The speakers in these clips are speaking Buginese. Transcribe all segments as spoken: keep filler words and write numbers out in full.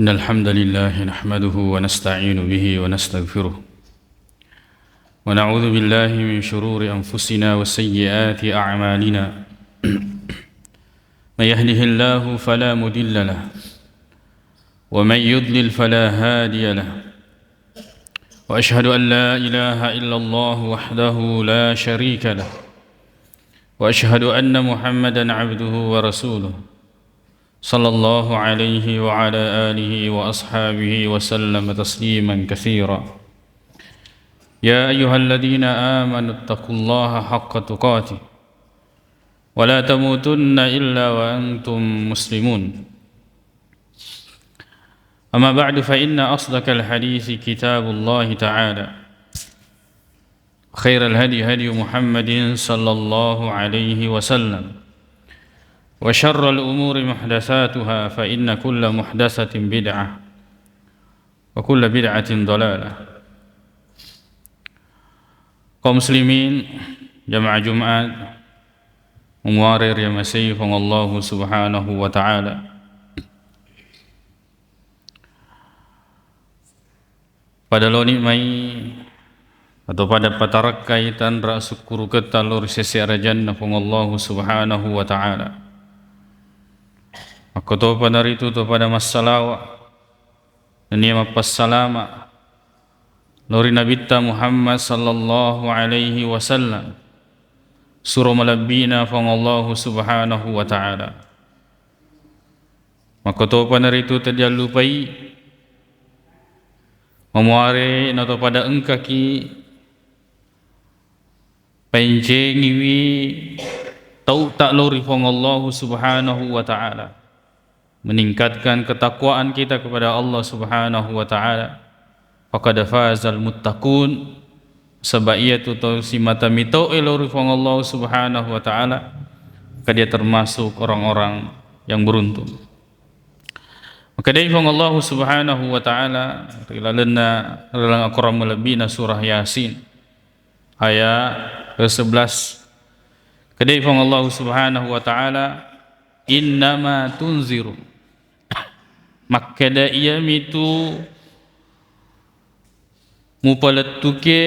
إن الحمد لله نحمده ونستعين به ونستغفره، ونعوذ بالله من شرور أنفسنا وسيئات أعمالنا. من يهده الله فلا مضل له، ومن يضلل فلا هادي له، وأشهد أن لا إله إلا الله وحده لا شريك له، وأشهد أن محمدا عبده ورسوله، صلى الله عليه وعلى آله وأصحابه وسلم تسليما كثيرا. يا أيها الذين آمنوا اتقوا الله حق تقاته ولا تموتن إلا وأنتم مسلمون. أما بعد، فإن أصدق الحديث كتاب الله تعالى، خير الهدي هدي محمد صلى الله عليه وسلم، وشر الأمور محدثاتها، فإن كل محدثة بدعة، وكل بدعة ضلالة. Kaum muslimin, jamaah Jumat, muare ri masei Puang Allahu Subhanahu wa Ta'ala. Pada loni mai atau pada patarakkai tanra sukkuruketta lao ri sese arajanna Puang Allahu Subhanahu wa Ta'ala. Makkotopa naritu to pada massalawa nennia mappassalama lao ri Nabitta Muhammad sallallahu alaihi wasallam, suro malebbina Puang Allahu Subhanahu wa Ta'ala. Makkotopa naritu tadiallupai mamuare nato pada engkaki paincengiwi tauta lao ri Puang Allahu Subhanahu wa Ta'ala, meningkatkan ketakwaan kita kepada Allah Subhanahu wa Ta'ala. Faqad fazal muttaqun, saba iyatu tau simata mitoe lao ri Puang Allahu Subhanahu wa Ta'ala, maka dia termasuk orang-orang yang beruntung. Makkedai Puang Allahu Subhanahu wa Ta'ala ri lalenna, ri laleng akorang malebbina surah Yasin, ayat ke sebelas. Kedai Puang Allahu Subhanahu wa Ta'ala, "Innama tunziru." Makkeda iyamitu mupalettuke,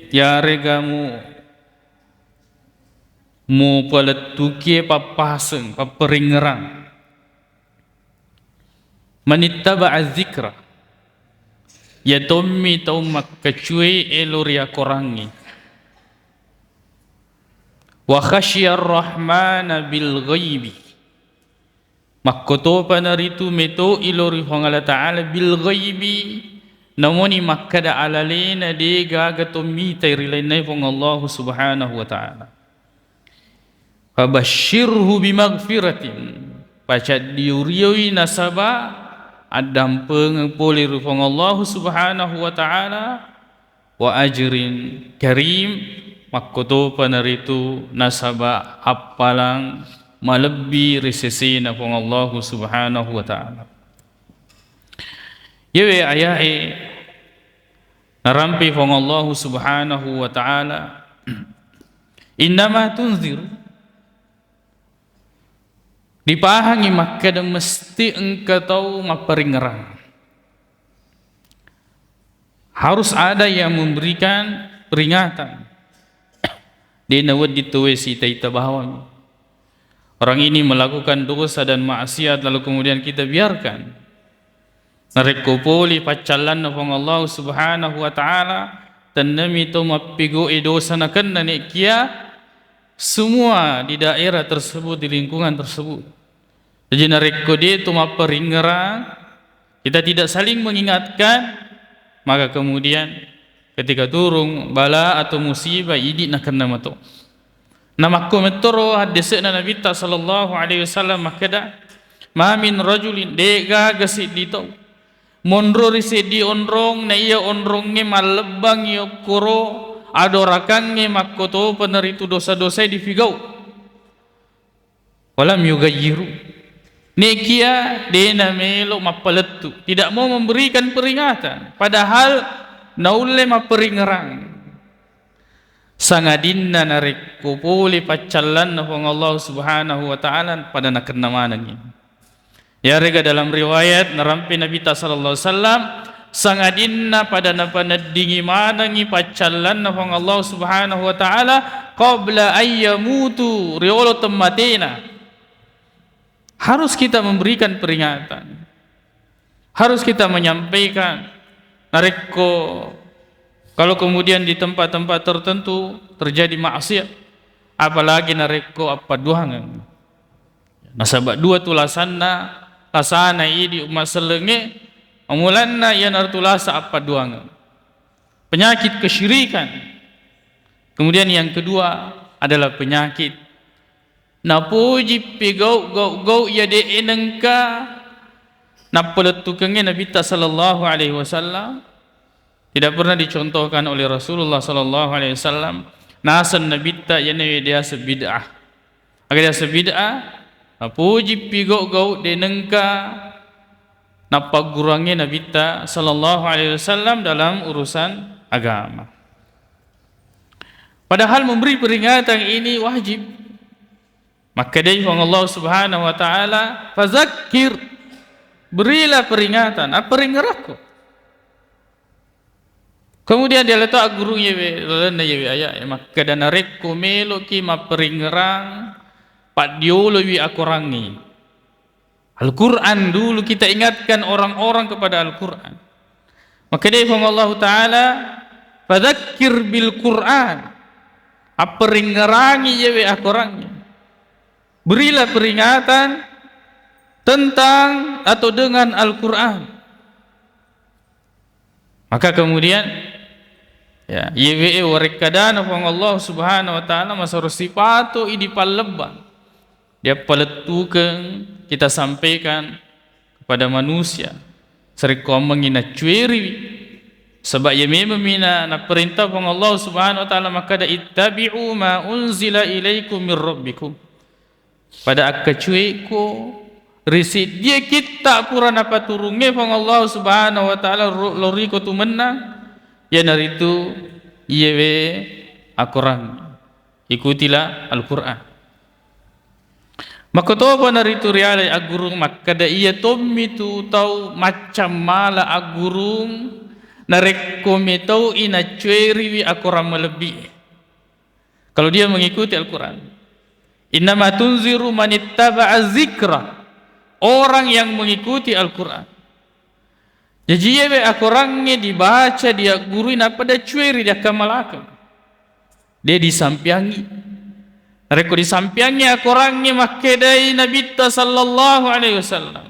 yarega mu-, mupalettuke pappaseng, papperingngerang. Manittaba'a dzikra, iya tommi tau makkacue elo ri akorangnge. Wa khasyiyar rahmana bil ghaibi. Makkotopa naritu metoi lao ri Puang Allah Ta'ala bil ghaibi, namoni makkeda alalena de gaga to mitai ri lainna Puang Allahu Subhanahu wa Ta'ala. Fabasyirhu bimaghfiratin, pacaddiurioi nasaba addampengeng pole ri Puang Allahu Subhanahu wa Ta'ala, wa ajrin karim, makkotopa naritu nasaba appalang malebbi ri sesena Puang Allahu Subhanahu wa Ta'ala. Yewe ayae narampe Puang Allahu Subhanahu wa Ta'ala, "Innama tunzir." Dipahangi makkeda mesti engka tau mapparingngerang. Harus ada yang memberikan peringatan. De nawedding tauwe sita-ita bawang. Orang ini melakukan dosa dan maksiat lalu kemudian kita biarkan. Narekko pole paccallanna Puang Allah Subhanahu wa Ta'ala, tennami to mappigau'i dosa nakenna, nekia semua di daerah tersebut, di lingkungan tersebut. Jadi narekko de to mapparingngerang, kita tidak saling mengingatkan, maka kemudian ketika turun bala atau musibah, idi nakenna mato. Namakko mettoro haddese'na Nabitta sallallahu alaihi wasallam makkeda, "Ma min rajulin," de gaga seddi tau monro ri seddi onrong, na iya onrongnge mallebbangngi okkoro adorakangnge, makkotopa naritu dosa-dosae dipigau. Walam yugayyiru. Nekia de namelo mappalettu, tidak mau memberikan peringatan, padahal naulle mapparingngerang. Sangadinna narekko pole paccallanna Puang Allah Subhanahu wa Ta'ala, pada nakenna manengngi. Yarega dalam riwayat, narampe Nabitta sallallahu alaihi wasallam, sangadinna pada napaneddingi manengngi paccallanna Puang Allah Subhanahu wa Ta'ala, qabla ayyamutu, riolo temmatena. Harus kita memberikan peringatan. Harus kita menyampaikan. Narekko, kalau kemudian di tempat-tempat tertentu terjadi maksiat, apalagi narekko appaduangeng. Nasaba dua tu lasanna, lasana idi umma sellengnge, mulanna iyanaritu lasa appaduangeng. Penyakit kesyirikan. Kemudian yang kedua adalah penyakit napoji pigau-gau-gau iya de' nengka nappalettukengnge Nabitta sallallahu alaihi wasallam. Tidak pernah dicontohkan oleh Rasulullah sallallahu alaihi wasallam. Naseng Nabitta iyanawe diaseng bid'ah. Aga diaseng bid'ah? Napoji pigau-gau de' nengka nappagguruangnge Nabitta sallallahu alaihi wasallam dalam urusan agama. Padahal memberi peringatan ini wajib. Makkedai Puang Allah Subhanahu wa Ta'ala, "Fazakir," berilah peringatan, apparingngerakko. Kemudian dia letak guru yewe, lalenna yewe ayat, ya, makkeda narekko meloki mapparingngerang, paddiolowi akorangngi. Al-Quran dulu, kita ingatkan orang-orang kepada Al-Quran. Makkedai Puang Allah Ta'ala, "Fadzakkir bil Quran." Apparingngerangi yewe akorangnge. Berilah peringatan tentang atau dengan Al-Quran. Maka kemudian, ya, yewe warekkadana Puang Allah Subhanahu wa Ta'ala masaro sipato idi pallebbang. Diappalettukeng kita sampaikan kepada manusia. Sarekkoammengngi naccueriwi. Saba iya memeng mina naperintah Puang Allah Subhanahu wa Ta'ala makkada, "Ittabi'u ma unzila ilaikum mir rabbikum." Pada akkacueko ri siddie kitta pura napaturungnge Puang Allah Subhanahu wa Ta'ala ro-, loriko tu mennang, iyanaritu iyewe akorang. Ikutilah Al-Quran. Makkotopa naritu rialai aggurung makkada, iya tommi tu tau maccammala aggurung narekko metau inaccueriwi akorang malebbi. Kalau dia mengikuti Al-Quran. Innama tunziru manittaba'a zikra. Orang yang mengikuti Al-Quran. Jaji, iyewe akorangnge dibaca, diaggurui, nappa diaccueri, diakkamalakeng. De disampeangi. Narekko disampeangi akorangnge, makkedai Nabitta sallallahu alaihi wasallam,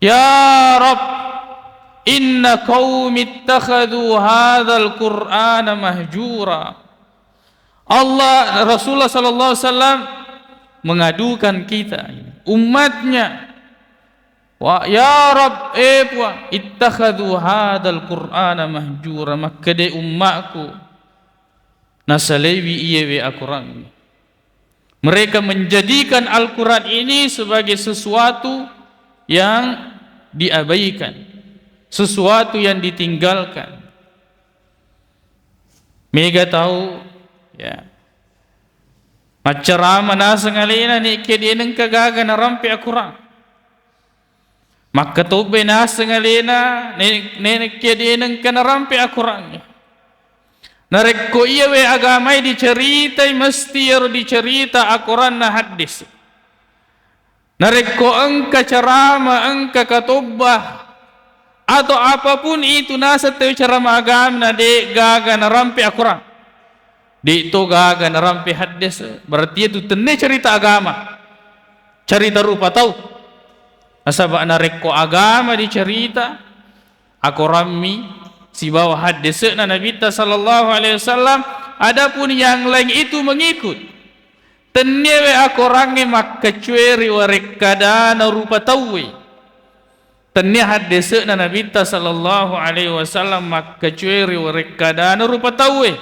"Ya Rabb, inna qaumi ittakhadhu hadzal Qur'ana mahjura." Allah, Rasulullah sallallahu alaihi wasallam mengadukan kita, umatnya, Wa, ya Rabb, eh Puang, ittakhadhu hadzal Qur'ana mahjura, makkeda ummakku nasalaiwi iyewe akorangnge. Mereka menjadikan Al-Quran ini sebagai sesuatu yang diabaikan, sesuatu yang ditinggalkan. Mega tau, ya, maccarama naseng alena, nekke de nengka gaga narampe akorang. Makkatobbe naseng alena, ne-, nenekke de nengka narampe akorangnge. Narekko iyawe agamai diceritai, mesti iyaro dicerita akoranna haddese. Narekko engka carama, engka katobba, atau apapun itu naseng tau carama agama, na de gaga narampe akorang. De to gaga narampe haddese, berarti itu tenne cerita agama. Cerita rupa tau. Nasaba narekko agama dicerita, akorammi sibawa haddese'na Nabitta sallallahu alaihi wasallam, adapun yang lain itu mengikut. Tenniawe akorangnge makkacue ri warekkadana rupa tauwe. Tennia haddese'na Nabitta sallallahu alaihi wasallam makkacue ri warekkadana rupa tauwe.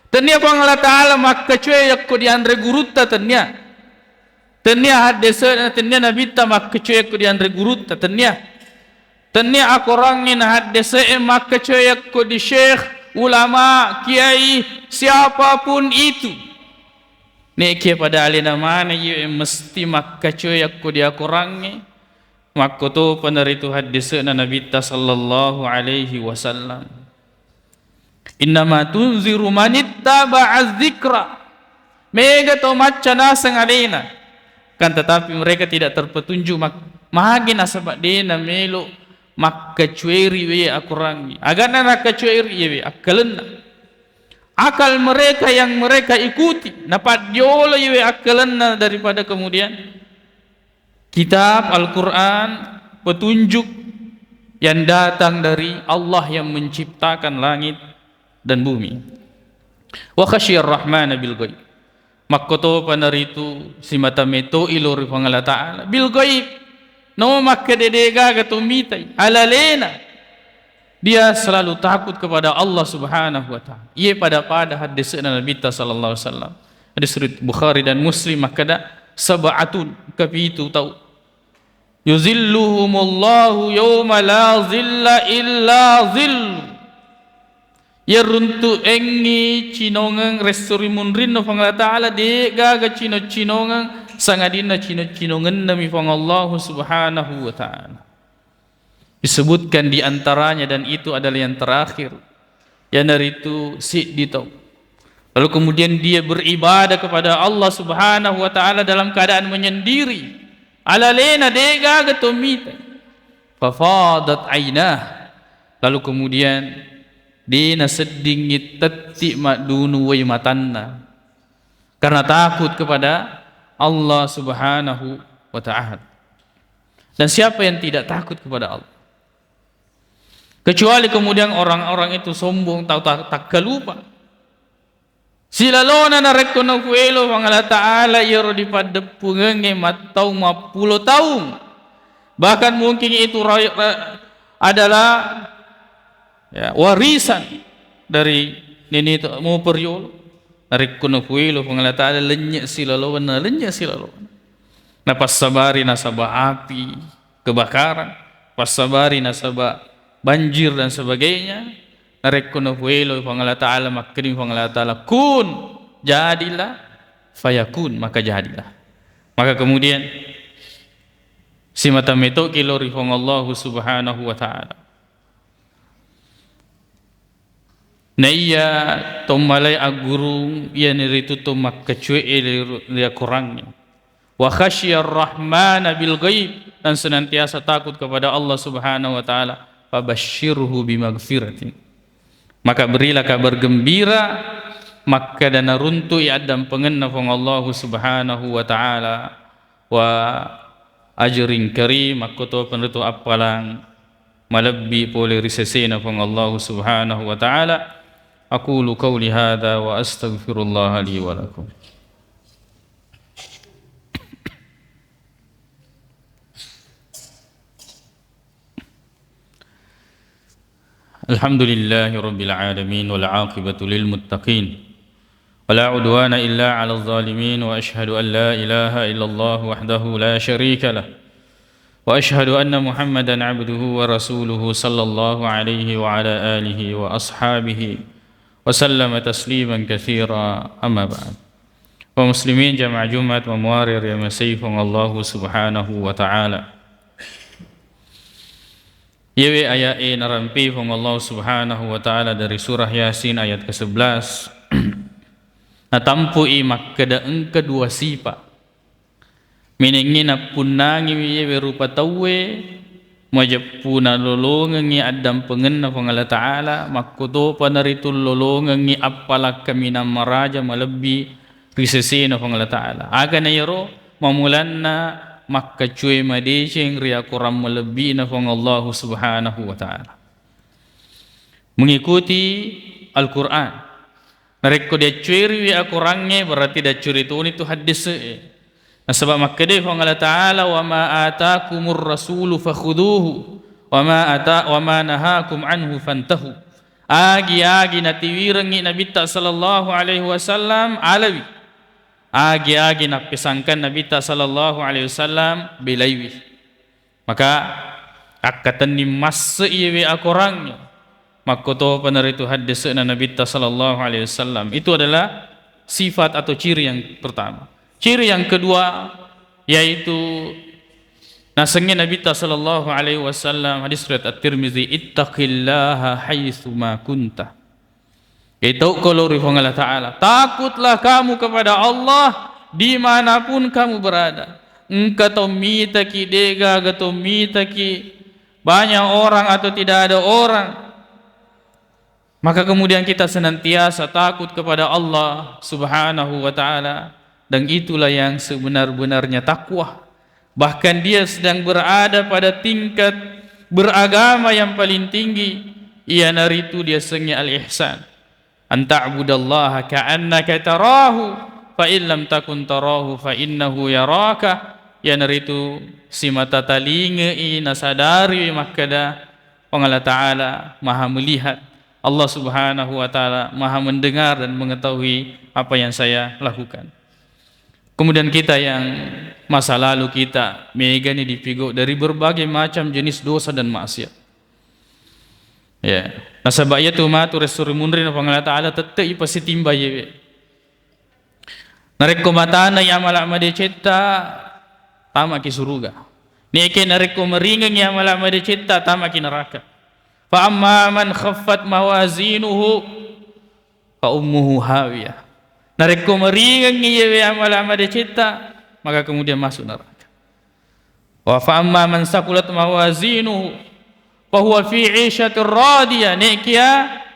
Tennia Puang Allah Ta'ala makkacue yakko dianre gurutta, tennia. Tennia haddese'na, tennia Nabitta makkacue yakko dianre gurutta, tennia. Tennia akorangnge na haddese'e makkacue yakko di syekh, ulama, kiai, siapapun itu. Nekia pada alena maneng iye mesti makkacoe yakko diakorangnge, makkotopa naritu haddese'na Nabitta sallallahu alaihi wasallam. Innama tunziru manittaba'a dzikra. Mega to macca naseng alena. Kan tetapi mereka tidak terpetunjuk mak-, magi nasaba dena melo makkacueri we akorangnge. Agana nakkacueri iye we akkalenna. Akal mereka yang mereka ikuti, napaddiolo iye we akkalenna daripada kemudian kitab Al-Quran, petunjuk yang datang dari Allah yang menciptakan langit dan bumi. Wa khasyiyar rahmana bil ghaib. Makkotopa naritu simata metoi lao ri Puang Allah Ta'ala. Bil ghaib. No makkeda degaga to mitai. Alalena. Dia selalu takut kepada Allah Subhanahu wa Ta'ala. Iye pada-pada haddese'na Nabitta sallallahu alaihi wasallam. Hadis riwayat Bukhari dan Muslim, makkeda, "Sab'atun," kapitu tau. "Yuzilluhumullahu yawma la zilla illa zillu." Iyaruntu engngi cinongeng resso ri munrinna Puang Allah Ta'ala, de'gaga cino-cinongeng sangadinna cino-cinongennami Puang Allah Subhanahu wa Ta'ala. Disebutkan di antaranya, dan itu adalah yang terakhir, iyanaritu siddi tau. Lalu kemudian dia beribadah kepada Allah Subhanahu wa Ta'ala dalam keadaan menyendiri. Alalena de'gaga to mita. Fafadat ainah. Lalu kemudian de' naseddingngi tetti maddunu wai matanna. Karena takut kepada Allah Subhanahu wa Ta'ala. Dan siapa yang tidak takut kepada Allah? Kecuali kemudian orang-orang itu sombong, tau ta-, takkalupa. Silalona narekko nafuelo Puang Allah Ta'ala iyaro dipaddeppungengnge mattau mappulo taung. Bahkan mungkin itu ra-, ra-, adalah, ya, warisan dari nini to-, mu periolo. Narekko nafuelo Puang Allah Ta'ala, lennye silalona, lennye silalona. Napassabari nasaba api, kebakaran, passabari nasaba banjir dan sebagainya. Narekko nafuelo Puang Allah Ta'ala, makkeda Puang Allah Ta'ala, "Kun, jadilah, fayakun," maka jadilah. Maka kemudian simata metoki lao ri Puang Allah Subhanahu wa Ta'ala. Naiya to malai aggurung, iyanaritu to makkacue'e ri, ri akorangnge. Wa khasyiyar rahmana bil ghaib, dan senantiasa takut kepada Allah Subhanahu wa Ta'ala, fabasyirhu bimaghfiratin. Maka berilah kabar gembira, makkeda naruntu'i addampengenna Puang Allah Subhanahu wa Ta'ala, wa ajrin karim, makkotopa naritu appalang malebbi pole ri sesena Puang Allah Subhanahu wa Ta'ala. Aqulu qauli hadza wa astaghfirullaha li wa lakum. Alhamdulillahi rabbil alamin, wal aqibatu lil muttaqin, wala udwana illa 'alal zalimin, wa asyhadu an la ilaha illallah wahdahu la syarika lah, wa asyhadu anna Muhammadan abduhu wa rasuluhu, sallallahu alaihi wa ala alihi wa ashabihi wa sallama tasliman katsira, amma ba'd. Wa muslimin, jamaah Jumat mamuare ri masei Puang Allah Subhanahu wa Ta'ala. Iyewe aya'e narampe Puang Allah Subhanahu wa Ta'ala dari surah Yasin ayat kesebelas. Natampui makkeda engka dua sipa. Menengngi nappunnangiwi iyewe rupa tauwe, majeppu nalolongengngi addampengenna Puang Allah Ta'ala, makkotopa naritu lolongengngi appala kaminang maraja malebbi ri sesena Puang Allah Ta'ala. Agana iyaro mamulanna makkacue madeceng ri akorang malebbina Puang Allahu Subhanahu wa Ta'ala. Mengikuti Al-Quran. Narekko diaccueriwi akorangnge, berarti diaccueri toni tu haddese'e. Nasaba makkedai Puang Allah Ta'ala, "Wa ma atakumur rasulu fakhuduhu, wa ma ata-, wa ma nahakum anhu fantahu." Agi-agi natiwirengngi Nabitta sallallahu alaihi wasallam, alawi. Agi-agi nappesangkan Nabitta sallallahu alaihi wasallam, belaiwi. Maka akkatenni masse iyewe akorangnge, makkotopa naritu haddese'na Nabitta sallallahu alaihi wasallam. Itu adalah sifat atau ciri yang pertama. Ciri yang kedua yaitu nasengnge Nabitta sallallahu alaihi wasallam, hadis riwayat At-Tirmizi, "Ittaqillaha haitsu ma kunta." Yaitu kalau ri Puang Allah Ta'ala, takutlah kamu kepada Allah dimanapun kamu berada. Engka tau mitaki, degaga tau mitaki, banyak orang atau tidak ada orang, maka kemudian kita senantiasa takut kepada Allah Subhanahu wa Ta'ala, dan itulah yang sebenar-benarnya takwa. Bahkan dia sedang berada pada tingkat beragama yang paling tinggi, iyanaritu dia sengnge al-ihsan. "An ta'budallaha ka'annaka tarahu, fa in lam takun tarahu, fa innahu yaraka." Iyanaritu simata talingei nasadariwi makkeda, Puang Allah Ta'ala Maha Melihat. Allah Subhanahu wa Ta'ala Maha Mendengar dan mengetahui apa yang saya lakukan. Kemudian kita yang masa lalu kita megani dipigau dari berbagai macam jenis dosa dan maksiat. Ya, nasaba iyatu matu resuri munri na Puang Allah Ta'ala tette ipasitimba yewe. Narekko matanai amala madecetta, tamaki suruga. Neke narekko meringengi amala madecetta, tamaki neraka. Fa amma man khaffat mawazinuhu fa ummuhu hawiyah. Narekko meringengi yewe amala madecetta, maka kemudian masuk neraka. Wa fa amma man saqulat mawazinuhu fa huwa fi 'isyatir radiyah. Nekia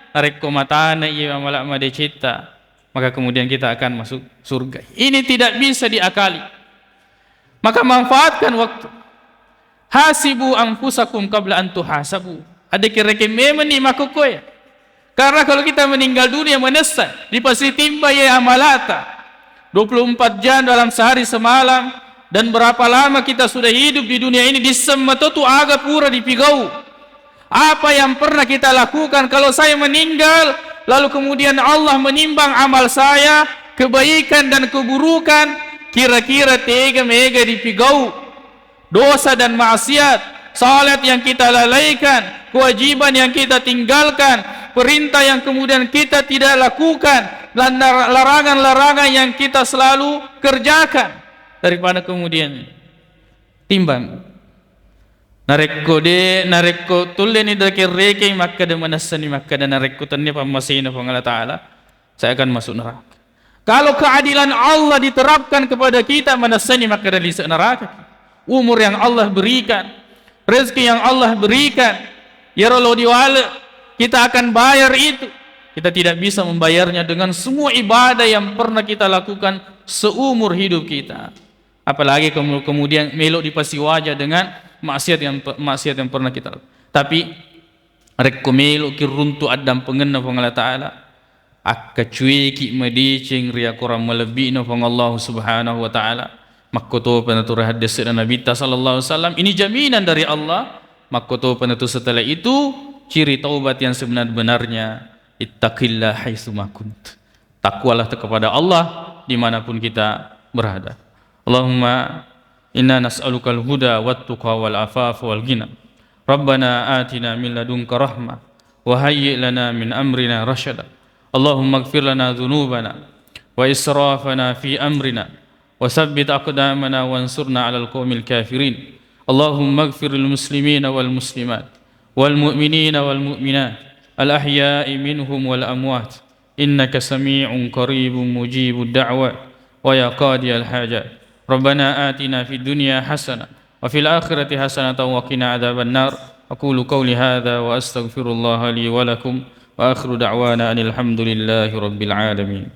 narekko matana iye amala madecetta, maka kemudian kita akan masuk surga. Ini tidak bisa diakali. Maka manfaatkan waktu. Hasibu anfusakum qabla an tuhasabu. Ada kira-kira memang ni makokoe. Karena kalau kita meninggal dunia, menessa, dipasitimba ye amalata. Dua puluh empat jam dalam sehari semalam, dan berapa lama kita sudah hidup di dunia ini, dissemma to tu aga pura dipigau. Apa yang pernah kita lakukan, kalau saya meninggal, lalu kemudian Allah menimbang amal saya, kebaikan dan keburukan, kira-kira tega mega dipigau. Dosa dan maksiat, salat yang kita lalaikan, kewajiban yang kita tinggalkan, perintah yang kemudian kita tidak lakukan, dan lar-, larangan-larangan yang kita selalu kerjakan. Daripada kemudian timbang. Narekko de, narekko tulleni rekeng-rekeng makkeda, manessani makkeda, narekko tennia pammasena Puang Allah Ta'ala, saya akan masuk neraka. Kalau keadilan Allah diterapkan kepada kita, manessani makkeda lise neraka. Umur yang Allah berikan, rezeki yang Allah berikan, iyaro lo diwale, kita akan bayar itu. Kita tidak bisa membayarnya dengan semua ibadah yang pernah kita lakukan seumur hidup kita. Apalagi kemu-, kemudian melo dipasiwaja dengan maksiat yang pe-, maksiat yang pernah kita lakukan. Tapi rekko meloki runtu addampengenna Puang Allah Ta'ala, akkacueki madeceng ri akorang malebbi'na Puang Allah Subhanahu wa Ta'ala. Makkotopa natu ri haddese'na Nabitta sallallahu alaihi wasallam, ini jaminan dari Allah. Makkotopa natu setelah itu, ciri taubat yang sebenar-benarnya, ittaqillah haitsuma kunt. Takwalah kepada Allah dimanapun kita berada. Allahumma inna nas'alukal huda wat tuqa wal afafa wal ghina. Rabbana atina min ladunka rahmah wa hayyi' lana min amrina rasyada. Allahumma ighfir lana dzunubana wa israfana fi amrina wa tsabbit aqdamana wansurna 'alal qaumil kafirin. Allahumma ighfir lil muslimina wal muslimat wal mu'minina wal mu'minat al ahya'i minhum wal amwat. إنك سميع قريب مجيب الدعوات ويا قاضي الحاجات. ربنا آتنا في الدنيا حسنة وفي الآخرة حسنة وقنا عذاب النار. أقول قولي هذا وأستغفر الله لي ولكم وآخر دعوانا أن الحمد لله رب العالمين.